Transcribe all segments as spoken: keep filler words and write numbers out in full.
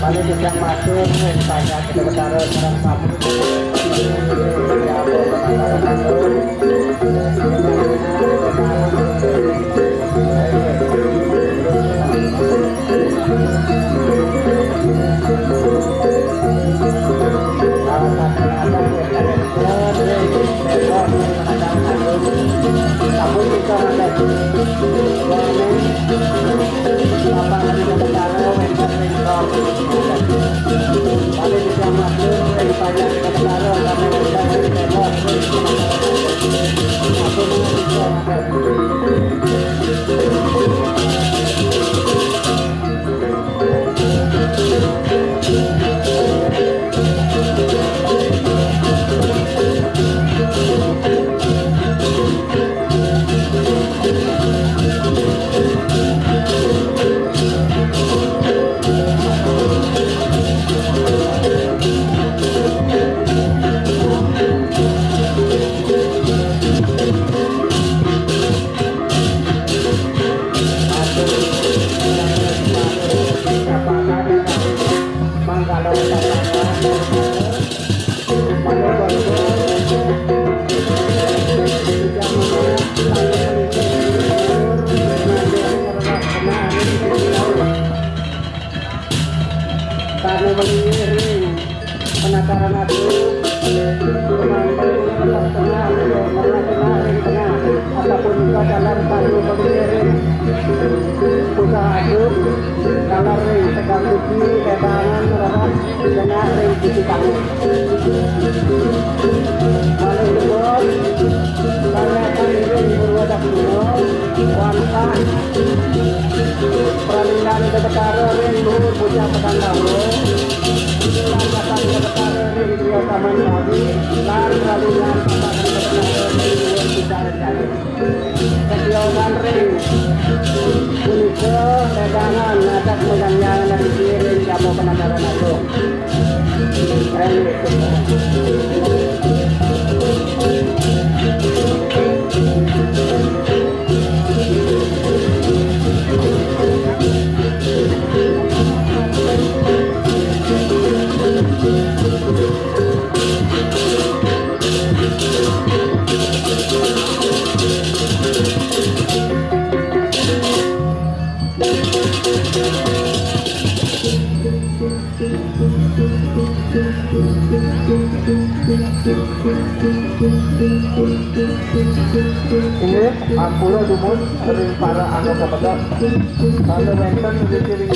Kami bisa masuk, eh, pada kita bertaruh sareng sami. Karena mengiring penataran agung, ataupun juga dalam karya mengiring usaha agung, dalam ring tegang suci, tegangan, rohas, kena ring sisi kamu. Paling jebot, karena kan ini berwadah dulu, wantah, peralihan itu betara ring luhur bujang pedang lawa, lantasan itu betara ring trio taman pagi, lan peralihan pasangan itu betara ring luhur bujang jaya. Setiosan ring punika dagangan adat mayanyanan kiring jama penataran agung. Ring Inggih, ampura dumun ring para anggota medal. Sane wenten ring ring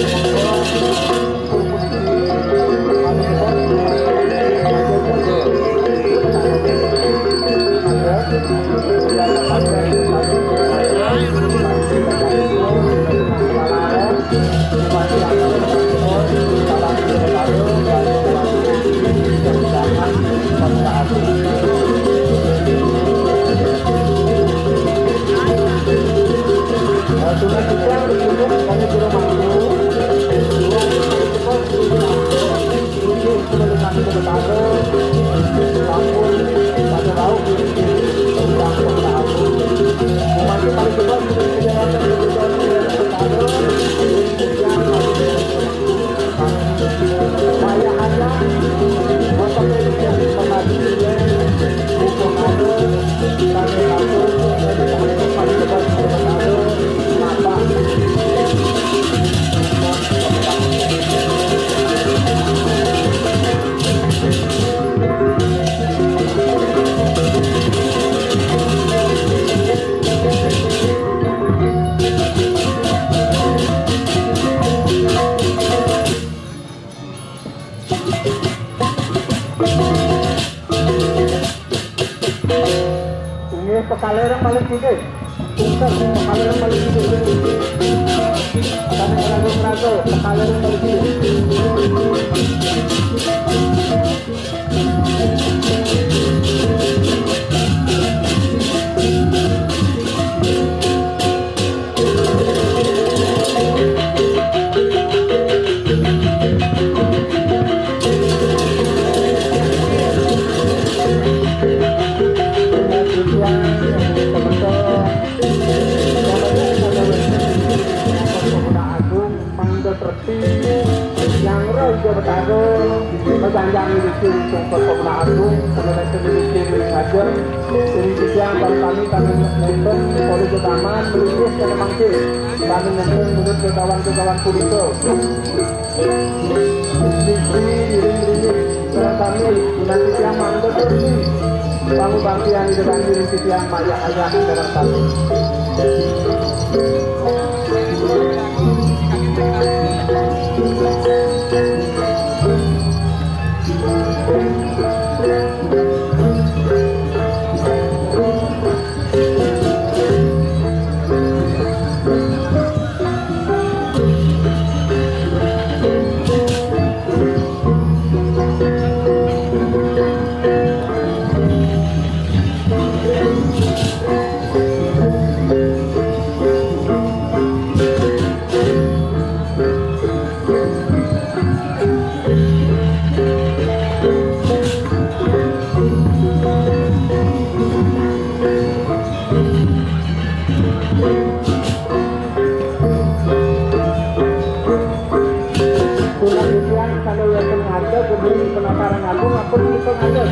Inggih, pekalereng malih sugih. Punten, pekalereng malih sugih. Sami ragu-ragu, pekalereng malih sugih. Agung mangda tertib. Nyanggra Ida Betara, majanjang ring Ida Sang Perpamah Agung, mula nenten ring Ida Ring Ajeng, ring titiang bapa sami sami nenten, polih jagaman, malinggih sane mangkin, sami nenten, nunas begawan-begawan punika. Istri, iring-iring, sareng sami, pinanti tiang mangda terus, pangubaktian Ida Dané ring titiang mayah-ayah sareng sami. Puniki titiang sané wénten ngadeg gumi penataran agung ampun kita ngadeg.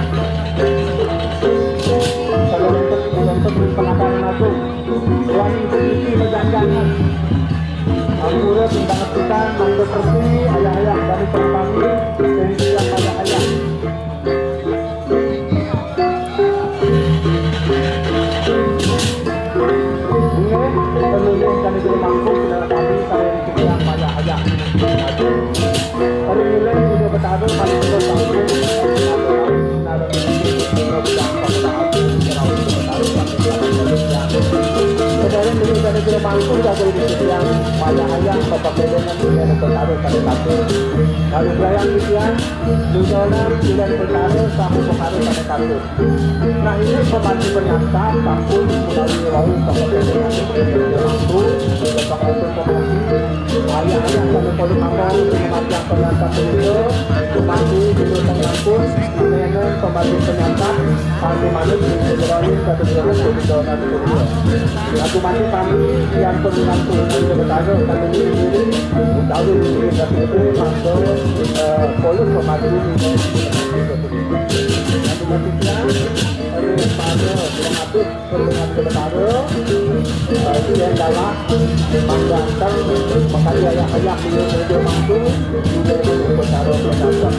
Sané wénten, wénten penataran agung. Wani puniki majanjangan. Ampura timbang pisan mangda kersi, ayah-ayah dané sareng sami, sehingga ayah-ayah. Inggih, penulis kami jero mangku, saudara kami, sareng titiang mayah-ayah. Ring Ida Betara, kami terus sambung. Saudara, ring Ida Betara, kami jero mangku, jaga ring titiang mayah-ayah, bapak ibu, ring Ida Betara, kami satu. Lalu, berayang titiang, Dudonan Ida Betara, saha pekara sane katut. Nah, inggih pemati penyantap sampun menawi wau kapepetan waktu, lepas itu pemati, ayah-ayah kami pun amal, pemati penyantap itu, pemati dulu sampun, nenen pemati penyantap, kami manut, menjalani satu bulan, dudonan dunia. Aku mati kami, yang pun menantu, Ida Betara, kami diri, utawi diri, dan itu, mangsa, eh, polus pemati, Anu manusia, anu pada, anu pada, eh, yang galak, pang ganteng, makanya ayah-ayah punya kerja mampu, juga dengan upacara pengajian.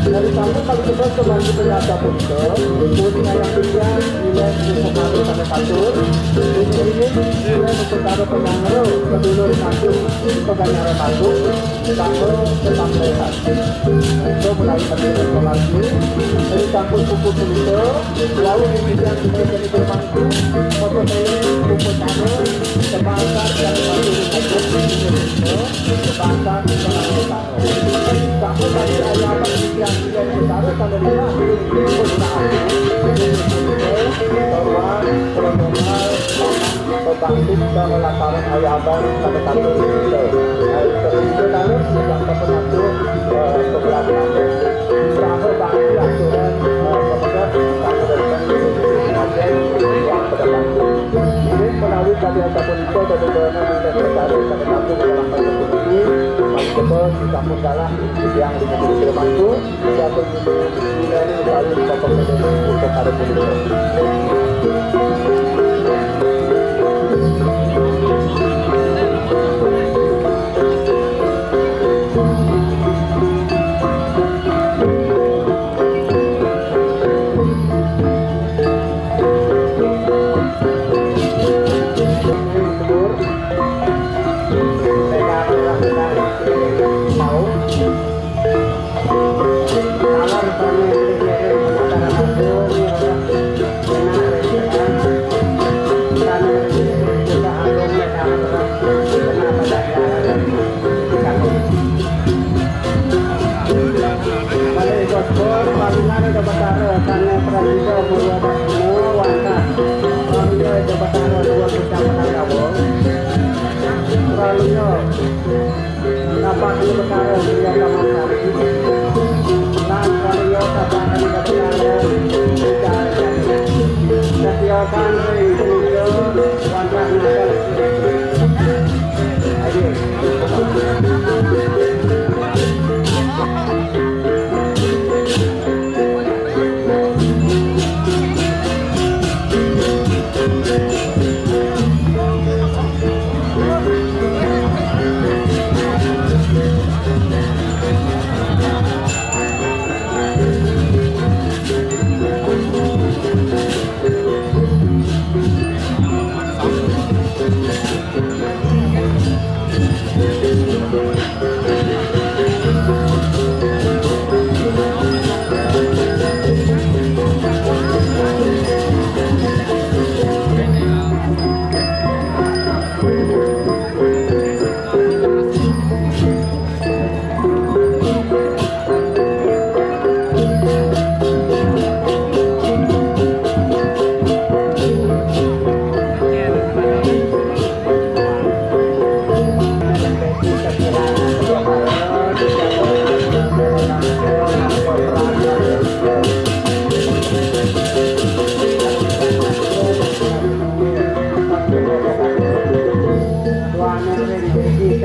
Dari sana kalau kita sebagai pengajar pun, pun yang bisa nilai upacara pada satu, ini, ini nilai upacara penyangga, kedulur satu, peganyaran agung, Sampun tetap sehat. Itu mulai dari informasi. Jadi sampun pukul punika, lalu di bidang kita jadi bermangku, foto saya, pukul sana, kebanggaan dan maju di satu, kebanggaan dan maju. Sampun tadi ayah bagi yang tidak besar, pada lima, pukul satu. Bahwa rombongan Pebakti kita melataran ayah abang pada satu kita. Nah, itu kita tahu, yang satu satu, eh, sebelah kanan. Sahabat bakti aturan, eh, kemudian kita menerima kematian yang pada waktu. Ini melalui tadi ataupun itu, tadi dorongan yang kita taruh pada satu dalam pada satu ini, maka kita bisa menggalah yang di negeri Kalimantan. Rapat Ida Betara Surya Kamangkari. Lan Surya Sabda Ida Betara Ida Jaya. Setiakan ring punika wantah ngatur. Ayo.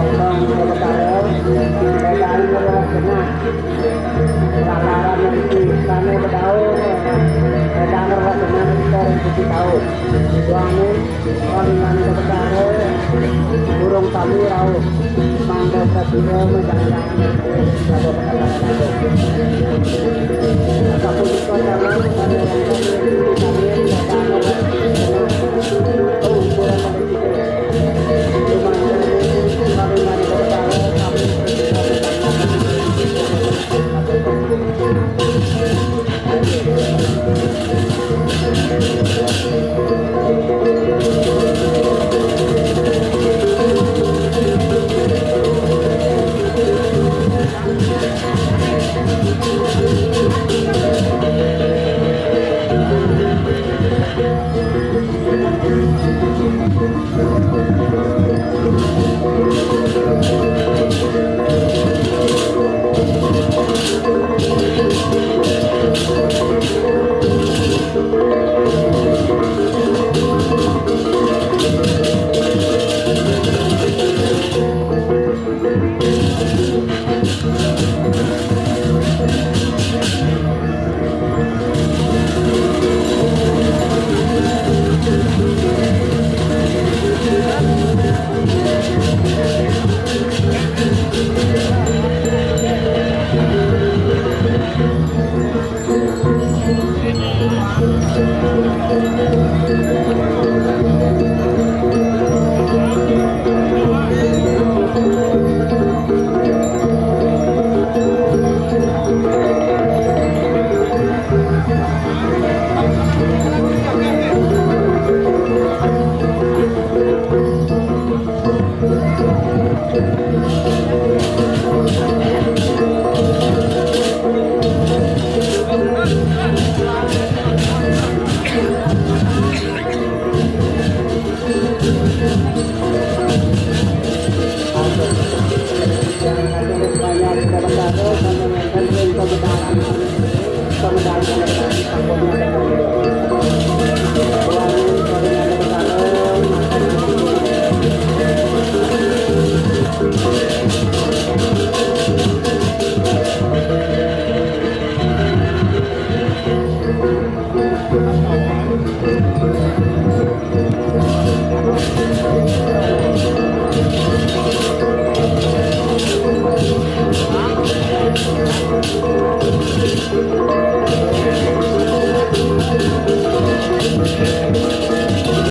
Nongkrong ke Betara, bedang ngeroh genah. Kelaparan rezeki, sane bedau, bedang ngeroh genah, kita rezeki taun. Tuane, kalingan ke Betara, burung kami rauh, mangga prasida, mejangan,